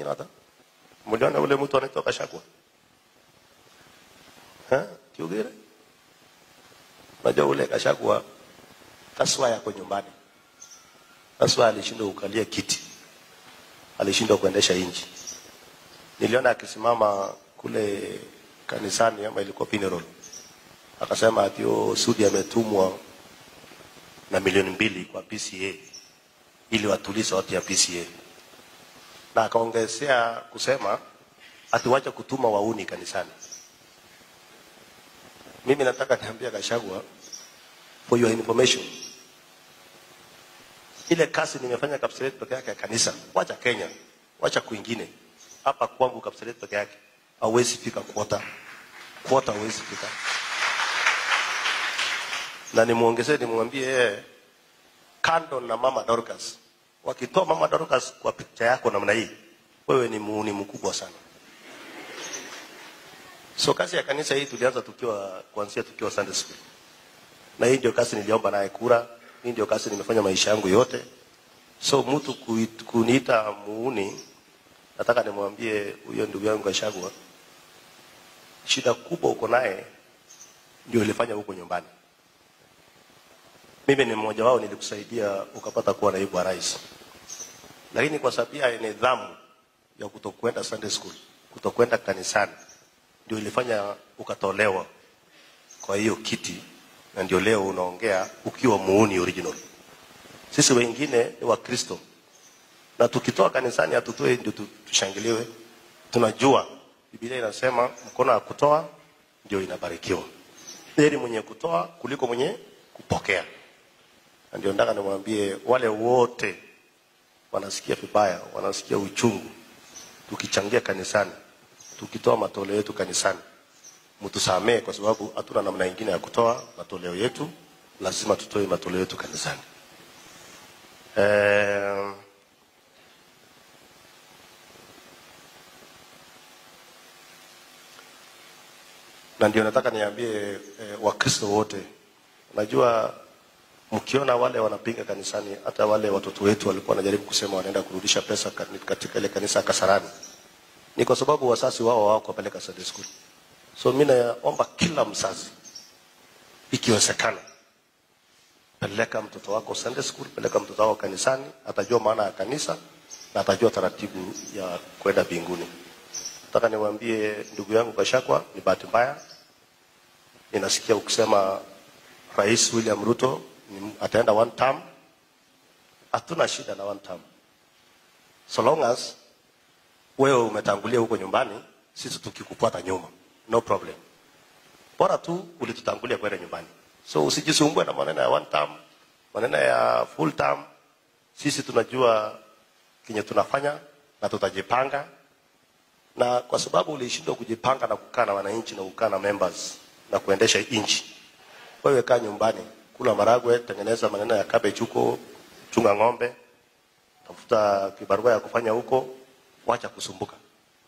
hata? Mliona ule mtu anaitwa Gachagua? Ha? Kiugire? Unajua ule Gachagua taswa yako nyumbani. Taswa alishindwa kukalia kiti. Alishindwa kuendesha inchi. Niliona akisimama kule kanisani ama ilikuwa funeral. Akasema ati Sudi ametumwa na 2 milioni kwa PCA ili watulize watu ya PCA. Na akaongezea kusema ati wacha kutuma wauni kanisani. Mimi nataka niambia Gachagua, for your information, ile kazi nimefanya Kapseret peke yake ya kanisa, wacha Kenya, wacha kwingine, hapa kwangu Kapseret peke yake hauwezi fika quarter, quarter hauwezi fika. Na nimuongezee, nimwambie yeye, kando na Mama Dorcas, wakitoa Mama Dorcas kwa picha yako namna hii, wewe ni muuni mkubwa sana. So kazi ya kanisa hii tulianza tukiwa kuanzia tukiwa Sunday school. Na hii ndio kazi niliomba naye kura, hii ndio kazi nimefanya maisha yangu yote. So mtu kuniita muuni, nataka nimwambie huyo ndugu yangu Gachagua, shida kubwa uko naye ndio ilifanya huko nyumbani. Mimi ni mmoja wao, nilikusaidia ukapata kuwa naibu wa rais. Lakini kwa sababu ya nidhamu ya kutokwenda Sunday school, kutokwenda kanisani, ndio ilifanya ukatolewa kwa hiyo kiti, na ndio leo unaongea ukiwa muuni original. Sisi wengine ni Wakristo, na tukitoa kanisani hatutoe ndio tushangiliwe. Tunajua Biblia inasema mkono wa kutoa ndio inabarikiwa. Heri mwenye kutoa kuliko mwenye kupokea. Na ndio nataka nimwambie wale wote wanasikia vibaya, wanasikia uchungu, tukichangia kanisani, tukitoa matoleo yetu kanisani, mtusamee kwa sababu hatuna namna nyingine ya kutoa matoleo yetu, lazima tutoe matoleo yetu kanisani. Na ndio nataka niambie Wakristo wote, unajua mkiona wale wanapinga kanisani, hata wale watoto wetu walikuwa wanajaribu kusema wanaenda kurudisha pesa katika ile kanisa Kasarani, ni kwa sababu wazazi wao hawakupeleka Sunday school. So mimi naomba kila mzazi, ikiwezekana, peleka mtoto wako Sunday school, peleka mtoto wako kanisani, atajua maana ya kanisa na atajua taratibu ya kwenda mbinguni. Nataka niwaambie ndugu yangu Gachagua, ni bahati mbaya ninasikia ukisema Rais William Ruto ataenda one term. Hatuna shida na one term, so long as wewe umetangulia huko nyumbani, sisi tukikufuata nyuma, no problem. Bora tu ulitutangulia kwenda nyumbani. So usijisumbue na maneno ya one term, maneno ya full term. Sisi tunajua kenye tunafanya na tutajipanga, na kwa sababu ulishindwa kujipanga na kukaa na wananchi na kukaa na members na kuendesha nchi, wewe kaa nyumbani, kula maragwe, tengeneza maneno ya cabbage huko, chunga ng'ombe, tafuta kibarua ya kufanya huko, wacha kusumbuka.